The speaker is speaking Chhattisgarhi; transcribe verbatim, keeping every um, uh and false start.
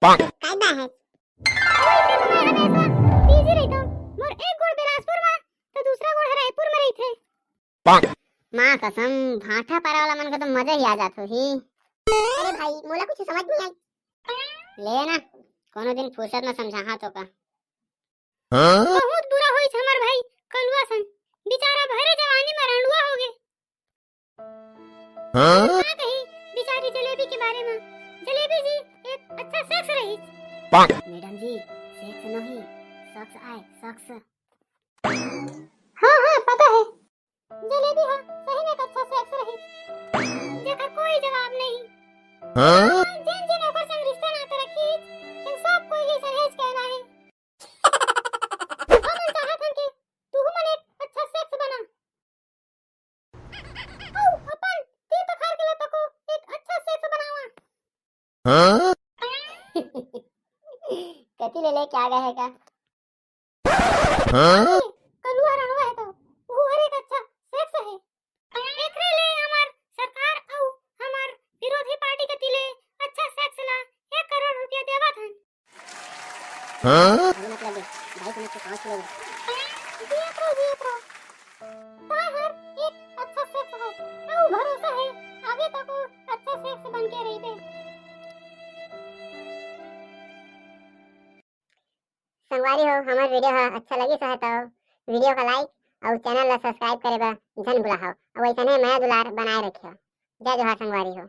काय बा है? वइसे तो मैं हमेशा बिजी रहिथंव। मोर एक गोड़ बिलासपुर म, तो दूसरा गोड़ रायपुर म रहिथे। माँ कसम, भाठा पारा वाला मन का तो मजा ही आ जात होही। अरे भाई, मोला कुछ समझ नहीं आई। ले ना, कोनो दिन फुर्सत में समझाहा तो का। बहुत बुरा होइस हमर भाई कलुआ सन, बेचारा भरे जवानी में रंडुआ हो गे। का कही बेचारी जलेबी के बारे में? जलेबी जी एक अच्छा सेक्स रहिस। मैडम जी, सेक्स नहीं, शख्स आय, शख्स। हाँ, हाँ, पता है। जलेबी हा सही में एक अच्छा सेक्स रहिस, जेकर कोई जवाब नहीं। जेन जेन ओकर संग रिश्ता नाता रखिस, तेन सब कोई के सहेज के अना हे। हमन चाहत हन कि तुहू मन एक अच्छा सेक्स बना। अउ अपन तीर तखार के लता को एक अच्छा सेक्स बनावा। कति ले लेके आ गए है का? कलुआ रंडुआ है तो वो हर एक अच्छा सेक्स है। एकरे ले हमर सरकार अउ हमर विरोधी पार्टी के तिले अच्छा सेक्स ला एक करोड़ रुपया देवत हन। अरे मतलब दे, ढाई सौ में से पाँच किलो। जियत रहो, जियत रहो। ताय हर एक अच्छा सेक्स है, अउ भरोसा है, आगे तक वो अच्छा सेक्स बन के रहिबे। संगवारी हो, हमर वीडियो हा अच्छा लगिस है तो वीडियो का लाइक अउ चैनल ला सब्सक्राइब करे बर झन भुलाहव, अउ ऐसने मया दुलार बनाए रखियो। जय जोहार संगवारी हो।